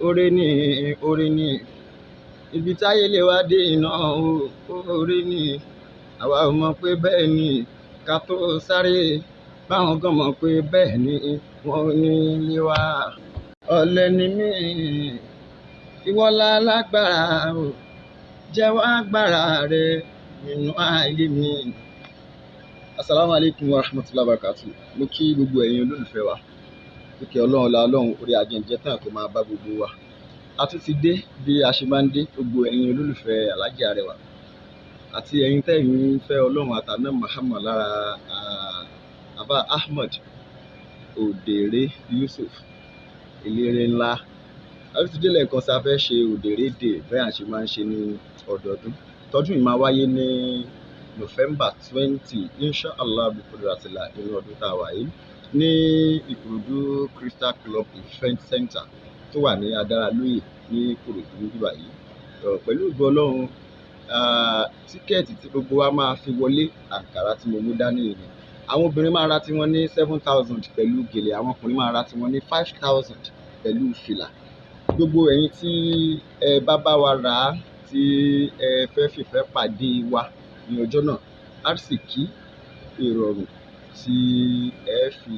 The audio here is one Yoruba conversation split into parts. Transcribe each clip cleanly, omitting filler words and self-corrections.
Oore ni, oore ni. Ibi táyé lè wá dé iná o, oore ni. Àwa ò mọ̀ pé bẹ́ẹ̀ ni ká tó sáré. Báwọn gan mọ̀ pé bẹ́ẹ̀ ni wọ́n ò ní lé wa. Ọ̀lẹ ni mí, ìwọ lálágbára o. Jẹ́wọ́ agbára rẹ nínú ayé mi. Asalaamu alaikum wa rahmatullahi wa barakatuh. Mo kí gbogbo ẹ̀yin olólùfẹ́ wa. Kíkẹ́ Ọlọ́run la Ọlọ́run orí ajẹ́njẹ́ tán kó máa bá gbogbo wa. A tún ti dé bí a ṣe máa ń dé, gbogbo ẹ̀yin olólùfẹ́ Alhaji Arewa àti ẹ̀yin tẹ́yin fẹ́ Ọlọ́run àtàná Muhammad lára Aba Ahmed Òdèré Yusuf eléré ńlá. A tún ti dé lẹ́ẹ̀kan sí, a fẹ́ ṣe Òdèré Day bẹ́ẹ̀ à ṣe máa ń ṣe ní ọdọọdún. Tọdún yìí máa wáyé ní November 20, inshallah bi qudratillah, inú ọdún tá a wà yìí, ní Ìkòròdú Crystal Club Event Center tó wà ní Adaralóyè ní Ìkòròdú níbí báyìí. Pẹ̀lú ògo Ọlọ́run, tíkẹ́ẹ̀tì tí gbogbo wa máa fi wọlé, àǹkárá tí mo mú dání nìyẹn. Àwọn obìnrin máa ra tiwọn ní 7,000 pẹ̀lú gèlè, àwọn ọkùnrin máa ra tiwọn ní 5,000 pẹ̀lú fìlà. Gbogbo ẹ̀yin tí ẹ bá bá wa rà á, tí ẹ fẹ́ fìfẹ́ pàdé wa ní ọjọ́ náà, àrísìkí ìrọ̀rùn tí ẹ fi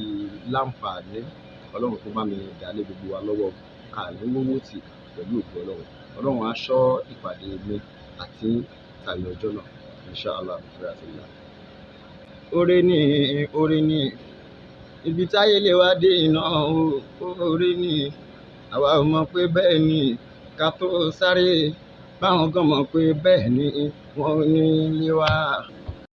láǹfààní, Ọlọ́run kó bá mi dá lé gbogbo wa lọ́wọ́. Àní wọ́wọ́ tì pẹ̀lú ògo Ọlọ́run. Ọlọ́run á ṣọ́ ìpàdé mi àti tayọ ọjọ́ náà, inshallah bi qudratillah. Oore ni, oore ni. Ibi táyé lè wá dé iná o, oore ni. Àwa ò mọ̀ pé bẹ́ẹ̀ ni ká tó sáré. Báwọn gan mọ̀ pé bẹ́ẹ̀ ni wọ́n ò ní lé wa.